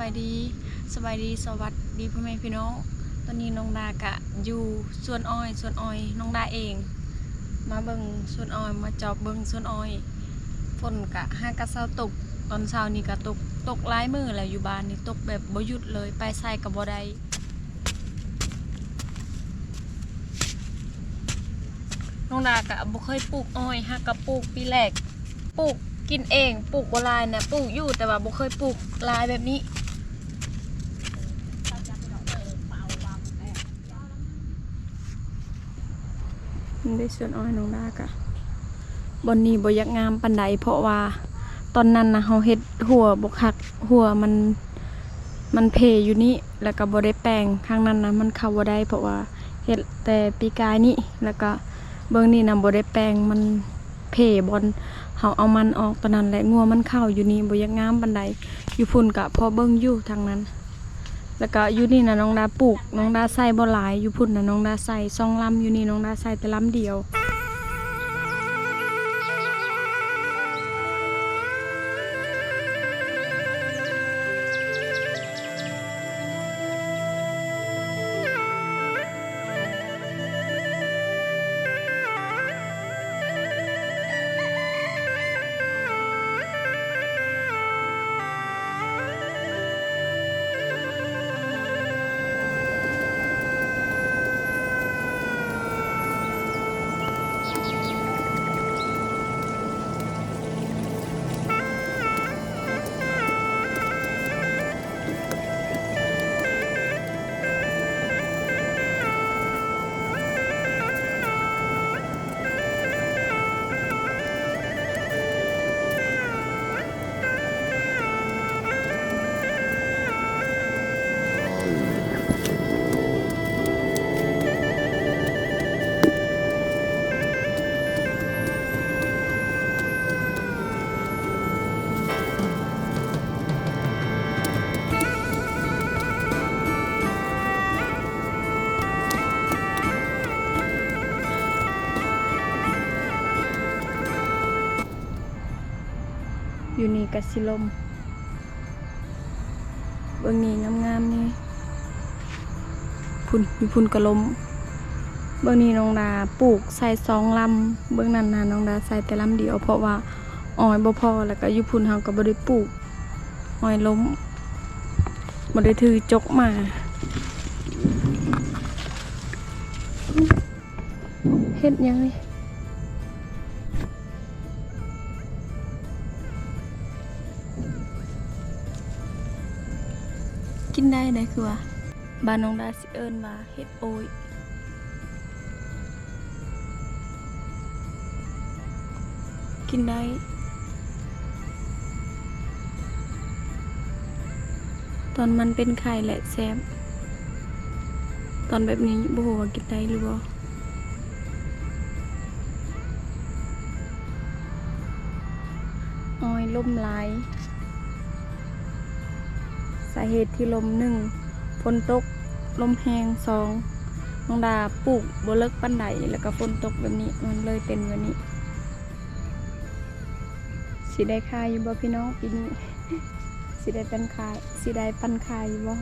ສະບາຍດີ ສະບາຍດີ ສະຫວັດດີພໍ່ແມ່ພີ່ນ້ອງ. ຕອນນີ້ນ້ອງດາກະຢູ່ສວນອ້ອຍ ສວນອ້ອຍນ້ອງດາເອງ. ມາເບິ່ງສວນອ້ອຍ ມາຈອບເບິ່ງສວນອ້ອຍ. ຝົນກະຫາກະເຊົາຕົກ ຕອນເຊົ້ານີ້ກະຕົກ ຕົກຫຼາຍມື້ແລ້ວ. ຢູ່ບ້ານນີ້ຕົກແບບບໍ່ຢຸດເລີຍ ໄປໃສກະບໍ່ໄດ້. ນ້ອງດາກະບໍ່ເຄີຍປູກອ້ອຍ ຫາກະປູກປີແລກ. ປູກກິນເອງ ປູກບໍ່ຫຼາຍນະ ປູກຢູ່ ແຕ່ວ່າບໍ່ເຄີຍປູກຫຼາຍແບບນີ້. ໄດ້ສວນອ້ອຍນ້ອງດາກະ ບ່ອນນີ້ບໍ່ຢາກງາມປານໃດ ເພາະວ່າຕອນນັ້ນນະ ເຮົາເຮັດຮົ້ວບໍ່ຄັກ ຮົ້ວມັນ ມັນເພຢູ່ນີ້ ແລ້ວກະບໍ່ໄດ້ແປງ. ຂ້າງນັ້ນນະ ມັນເຂົ້າບໍ່ໄດ້ ເພາະວ່າເຮັດແຕ່ປີກາຍນີ້ ແລ້ວກະເບື້ອງນີ້ນະ ບໍ່ໄດ້ແປງ ມັນເພບ່ອນເຮົາເອົາມັນອອກຕອນນັ້ນແຫຼະ. ງົວມັນເຂົ້າຢູ່ນີ້ບໍ່ຢາກງາມປານໃດ. ຢູ່ພຸ້ນກະພໍເບິ່ງຢູ່ທາງນັ້ນ. ແລ້ວກະຢູ່ນີ້ນະນ້ອງດາປູກ ນ້ອງດາໃສ່ບໍ່ຫຼາຍ. ຢູ່ພຸ້ນນະນ້ອງດາໃສ່ສອງລຳ ຢູ່ນີ້ນ້ອງດາໃສ່ແຕ່ລຳດຽວ. ຢູ່ນີ້ກະຊິລົມ ເບິ່ງນີ້ງາມໆນີ້ ພຸ້ນ ຢູ່ພຸ້ນກະລົມ. ເບິ່ງນີ້ນ້ອງດາປູກໃສ່ສອງລຳ ເບິ່ງນັ້ນນະນ້ອງດາໃສ່ແຕ່ລຳດຽວ ເພາະວ່າອ້ອຍບໍ່ພໍ ແລ້ວກະຢູ່ພຸ້ນເຮົາກະບໍ່ໄດ້ປູກ ອ້ອຍລົ້ມ ບໍ່ໄດ້ຖືຈົກມາ. ເຮັດຫຍັງນີ້? ກິນໄດ້ໃດຄືວ່າ ບ້ານນ້ອງດາຊິເອີ້ນວ່າເຫັດໂອ້ຍ. ກິນໄດ້ ຕອນມັນເປັນໄຂ້ແຫຼະແຊບ ຕອນແບບນີ້ບໍ່ຮູ້ວ່າກິນໄດ້ຫຼືບໍ່. ອ້ອຍ ລົມຫຼາຍ ສາເຫດທີ່ລົມ ໜຶ່ງ ຝົນຕົກ ລົມແຮງ ສອງ ນ້ອງດາປູກບໍ່ເລິກປານໃດ ແລ້ວກະຝົນຕົກແບບນີ້ ມັນເລີຍເປັນແບບນີ້. ຊິໄດ້ຂາຍຢູ່ບໍ່ພີ່ນ້ອງປີນີ້? ຊິໄດ້ປັນຂາຍ ຊິໄດ້ປັນຂາຍຢູ່ບໍ່?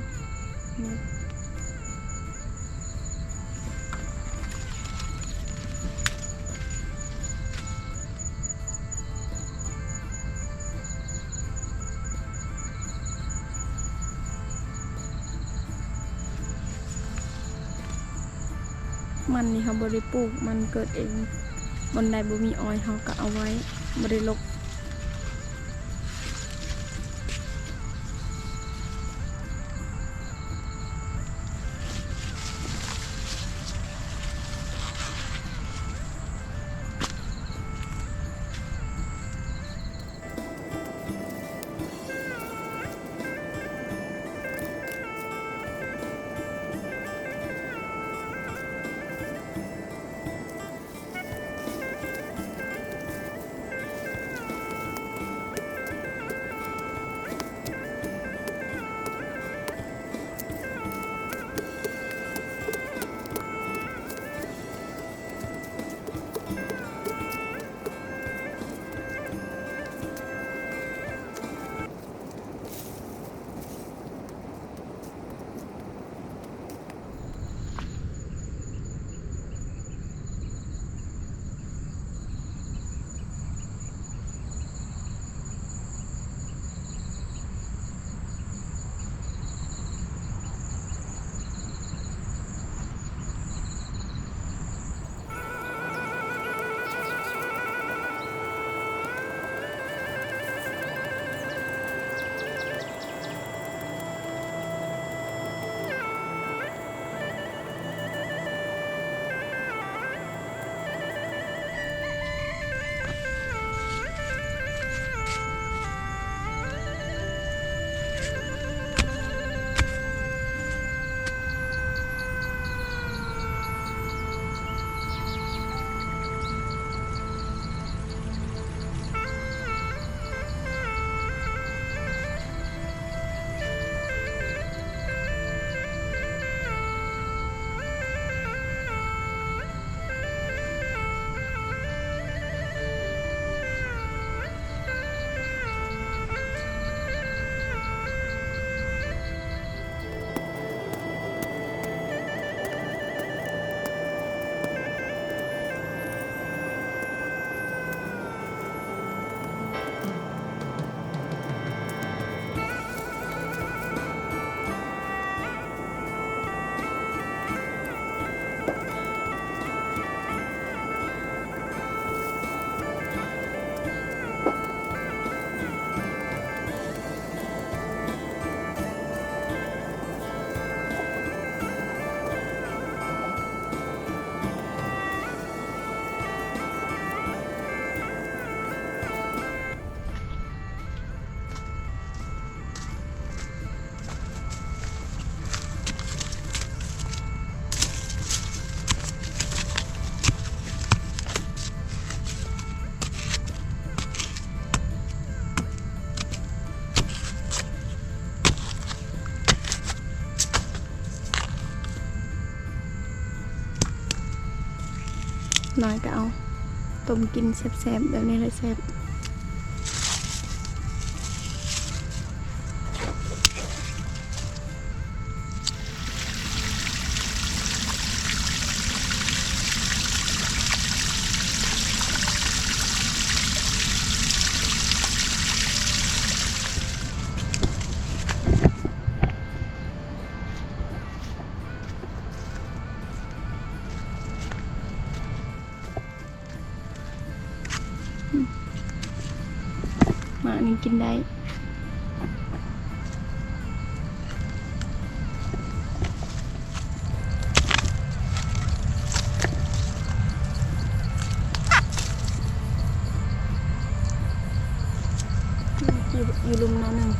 ມັນນີ້ເຮົາບໍ່ໄດ້ປູກ ມັນເກີດເອງ. ບ່ອນໃດບໍ່ມີອ້ອຍເຮົາກະເອົາໄວ້ ບໍ່ໄດ້ລົກ. ເ ນ້ອຍກໍເອົາ ຕົ້ມກິນແຊບໆ ແບບນີ້ແຫຼະແຊບ. ໝາກນີ້ກິນໄດ້ ຢູ່ ຢູ່ລຸ່ມໜ້ອຍໜຶ່ງ.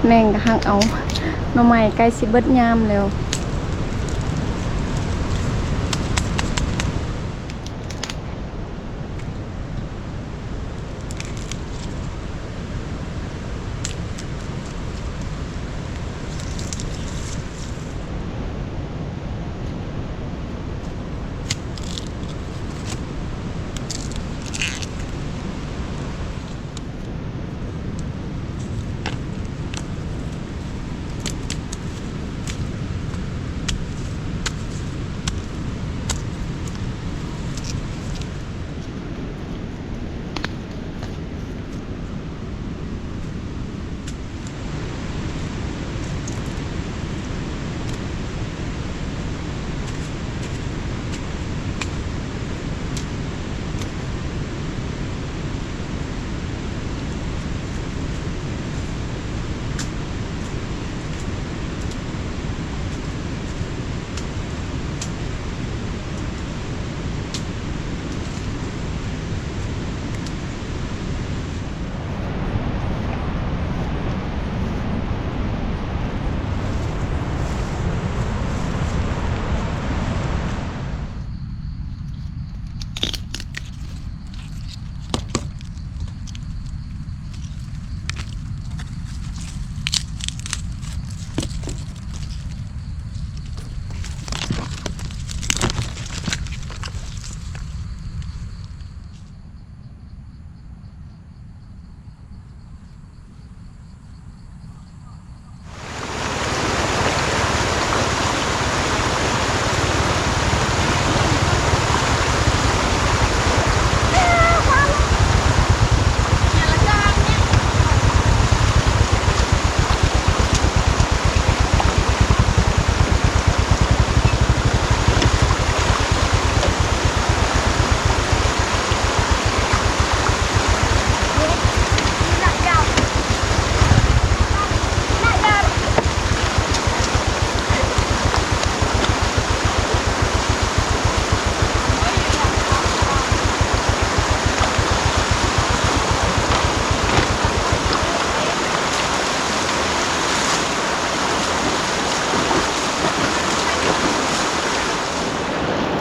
ແມງກໍຫັກເອົາ ໜໍ່ໄມ້ໃກ້ຊິເບິດຍາມແລ້ວ. ເ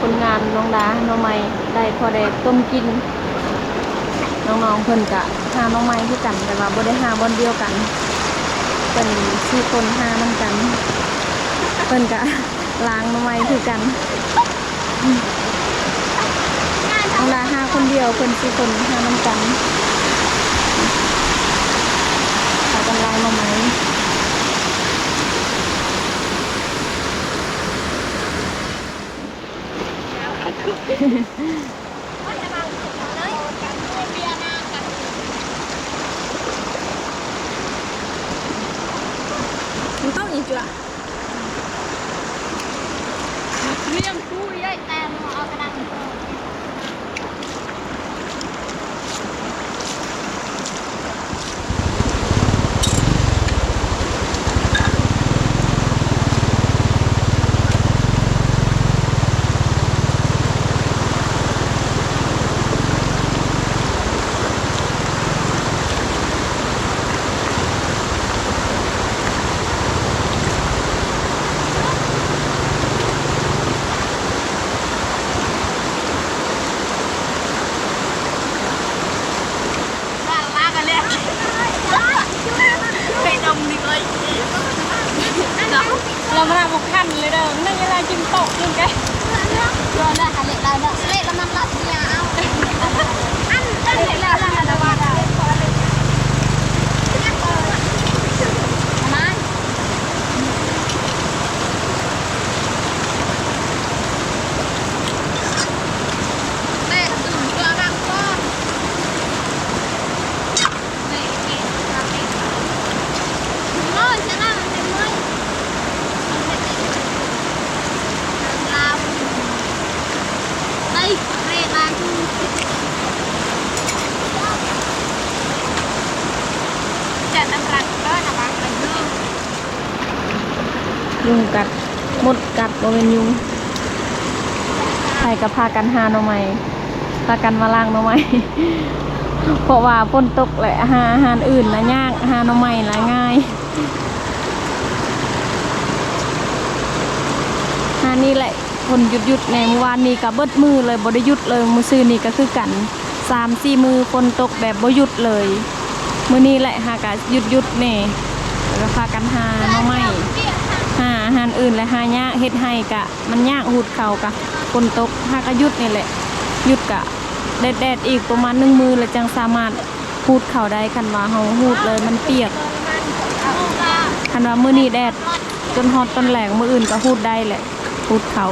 ຄົນງານນ້ອງດາ ໜໍ່ໄມ້ໄດ້ພໍໄດ້ຕົ້ມກິນ. ນ້ອງໆເພິ່ນກະຫາໜໍ່ໄມ້ຄືກັນ ແຕ່ວ່າບໍ່ໄດ້ຫາບ່ອນດຽວກັນ. ເພິ່ນສີ່ຄົນຫານຳກັນ ເພິ່ນກະລ້າງໜໍ່ໄມ້ຄືກັນ. ນ້ອງດາຫາຄົນດຽວ ເພິ່ນສີ່ຄົນຫານຳກັນ ພາກັນລ້າງໜໍ່ໄມ້. ລາວມາບໍ່ທັນເລີຍເດີ ນັ່ງເວລາກິນໂຕະຢູ່ແກ ລາວນະ ເລະລາວນະ ເລະລາວນຳລາວຍາວ ອັນ ອັນເລະລາວນະ ລາວວ່າ ປະມານ ແຕ່ກະຕື່ມເທື່ອບາງກ່ອນ. ຍຸງກັດ ມົດກັດ ບໍ່ແມ່ນຍຸງ. ໃຜກະພາກັນຫາໜໍ່ໄມ້ ພາກັນມາລ້າງໜໍ່ໄມ້ ເພາະວ່າຝົນຕົກແຫຼະ ຫາຮ້ານອື່ນລະຍາກ ຫາໜໍ່ໄມ້ລະງ່າຍ. ຮ້ານນີ້ແຫຼະຄົນຢຸດໆແດ່ ມື້ວານນີ້ກະເບິດມື້ເລີຍ ບໍ່ໄດ້ຢຸດເລີຍ. ມື້ຊືນນີ້ກະຄືກັນ ສາມສີ່ມື້ຝົນຕົກແບບບໍ່ຢຸດເລີຍ. ມື້ນີ້ແຫຼະຫາກະຢຸດໆແດ່ ແລ້ວກະພາກັນຫາໜໍ່ໄມ້ ຫາຮ້ານອື່ນແຫຼະຫາຍາກ ເຮັດໄຮ່ກະ ມັນຍາກ ຮູດເຂົ້າກະຝົນຕົກ ຫາກະຢຸດນີ້ແຫຼະ. ຢຸດກະແດດໆອີກປະມານໜຶ່ງມື້ ແລ້ວຈັ່ງສາມາດຮູດເຂົ້າໄດ້. ຄັນວ່າເຮົາຮູດເລີຍມັນປຽກ. ຄັນວ່າມື້ນີ້ແດດຈົນຮອດຕອນແລງ ມື້ອື່ນກະຮູດໄດ້ແຫຼະ ຮູດເຂົ້າ.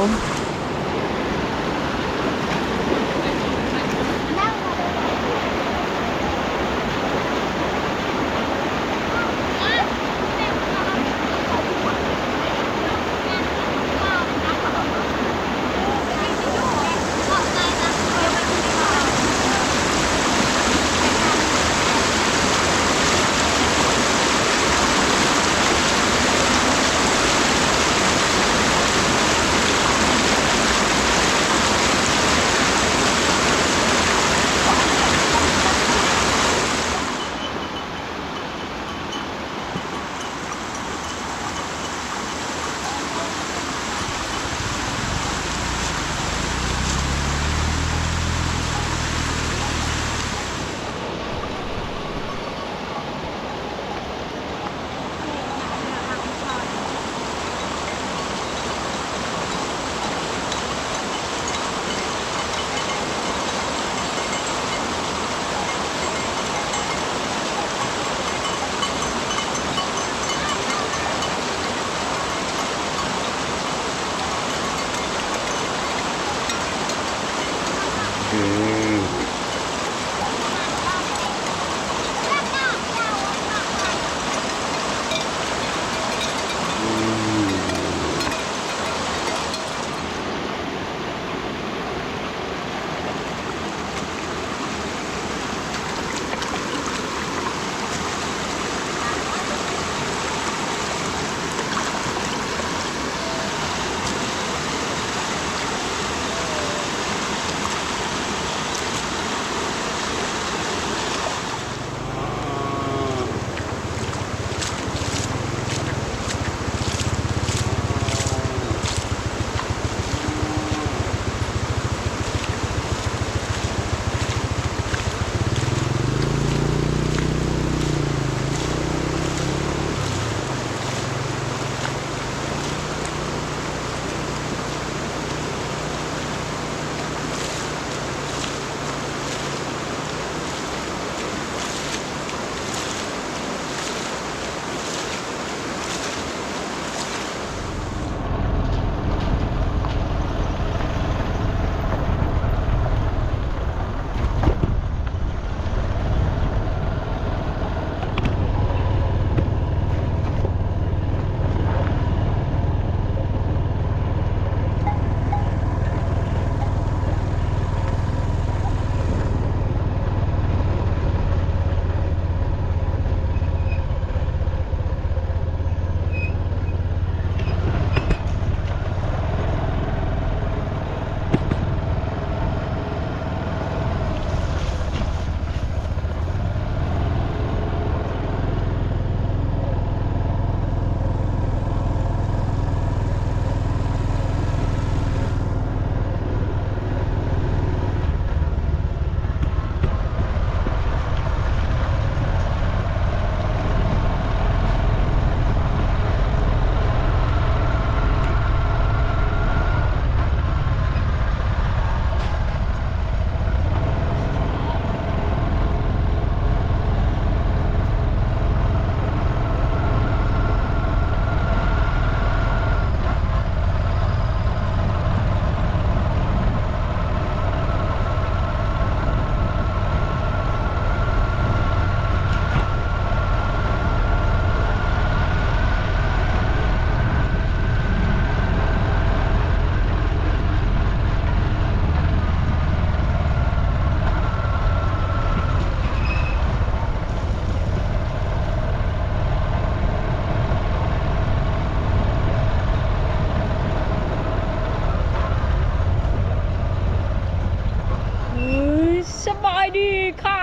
ສະບາຍດີຄ່ະ.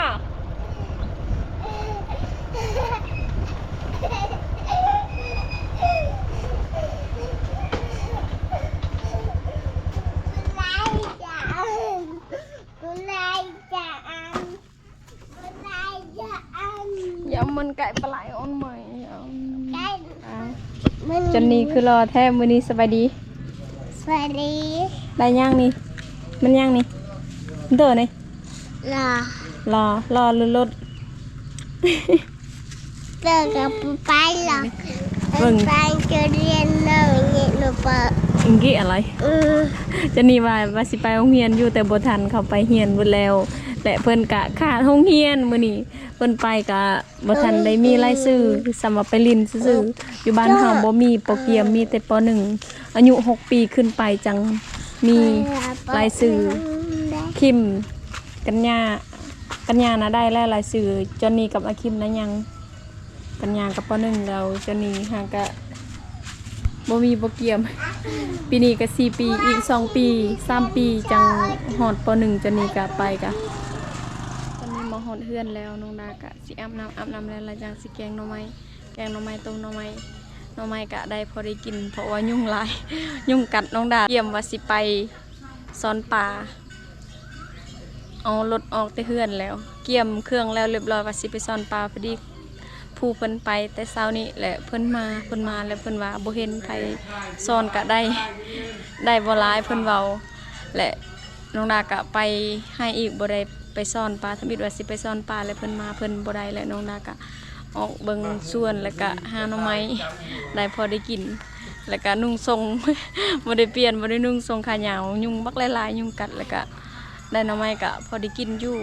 ຢາມມັນໄກ່ປາໄຫຼອອນໃໝ່ ໄກ່ ອ່າ ມັນ ຈອນນີຄືຫຼໍ່ແທ້ມື້ນີ້. ສະບາຍດີ ສະບາຍດີ. ໄດ້ຫຍັງນີ້? ມັນຫຍັງນີ້? ເດີນີ້ ຫຼໍ່ ຫຼໍ່ ຫຼໍ່ຫຼືລົດ? ເດີກັບໄປຫຼໍ່ ເບິ່ງ ໄປຈະຮຽນເນາະ ເງະໂນປະ ເງະອະໄລ? ເອີ ຈອນນີວ່າ ວ່າຊິໄປໂຮງຮຽນຢູ່ ແຕ່ບໍ່ທັນເຂົ້າໄປຮຽນເບິດແລ້ວ ແລະ ເພິ່ນກະຂາດໂຮງຮຽນມື້ນີ້ ເພິ່ນໄປກະ ບໍ່ທັນໄດ້ມີລາຍຊື່ ສ່ຳວ່າໄປຫຼິ້ນຊື່ໆ. ຢູ່ບ້ານເຮົາບໍ່ມີ ບໍ່ກຽມ ມີແຕ່ ປໍໜຶ່ງ ອາຍຸຫົກປີຂຶ້ນໄປຈັ່ງມີລາຍຊື່. ຄິມ ກັນຍາ ກັນຍານະໄດ້ແລ້ວລາຍຊື່ ຈອນນີກັບອາຄິມນະຍັງ. ກັນຍາກັບ ປໍໜຶ່ງ ແລ້ວຈອນນີຫາກະ ບໍ່ມີ ບໍ່ກຽມ. ປີນີ້ກະສີ່ປີ ອີກສອງປີ ສາມປີ ຈັ່ງຮອດ ປໍໜຶ່ງ. ຈອນນີກະໄປກະ ຕອນນີ້ມາຮອດເຮືອນແລ້ວ ນ້ອງດາກະຊິອາບນ້ຳ ອາບນ້ຳແລ້ວ ຫຼັງຈາກຊິແກງໜໍ່ໄມ້ ແກງໜໍ່ໄມ້ ຕົ້ມໜໍ່ໄມ້. ໜໍ່ໄມ້ກະໄດ້ພໍໄດ້ກິນ ເພາະວ່າຍຸງຫຼາຍ ຍຸງກັດ. ນ້ອງດາກຽມວ່າຊິໄປ ຊ້ອນປາ ເອົາລົດອອກແຕ່ເຮືອນແລ້ວ ກຽມເຄື່ອງແລ້ວລຽບຮ້ອຍ ວ່າຊິໄປຊ້ອນປາ. ພໍດີຜູ້ເພິ່ນໄປແຕ່ເຊົ້ານີ້ ແລະ ເພິ່ນມາ ເພິ່ນມາແລ້ວເພິ່ນວ່າບໍ່ເຫັນໃຜຊ້ອນກະໄດ້ ໄດ້ບໍ່ຫຼາຍ ເພິ່ນເວົ້າ. ແລະ ນ້ອງດາກະໄປໃຫ້ອີກ ບໍ່ໄດ້ໄປຊ້ອນປາ. ທຳອິດວ່າຊິໄປຊ້ອນປາ ແລະ ເພິ່ນມາ ເພິ່ນບໍ່ໄດ້ ແລະ ນ້ອງດາກະອອກເບິ່ງສວນ ແລະ ກະຫາໜໍ່ໄມ້ ໄດ້ພໍໄດ້ກິນ. ແລ້ວກະນຸ່ງຊົງ ບໍ່ໄດ້ປ່ຽນ ບໍ່ໄດ້ນຸ່ງຊົງຂາຍາວ ຍຸງບັກຫຼາຍໆ ຍຸງກັດ ແລ້ວກະໄດ້ໜໍ່ໄມ້ກະພໍໄດ້ກິນຢູ່.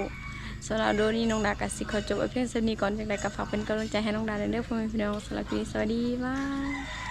ສຳລັບວິດີໂອນີ້ ນ້ອງດາກະຊິຂໍຈົບໄວ້ພຽງສ່ຳນີ້ກ່ອນ ຈັ່ງໃດກະຝາກເປັນກຳລັງໃຈໃຫ້ນ້ອງດາແດ່ເດີ ພໍ່ແມ່ພີ່ນ້ອງ. ສຳລັບຄລິບນີ້ ສະບາຍດີ ບາຍ.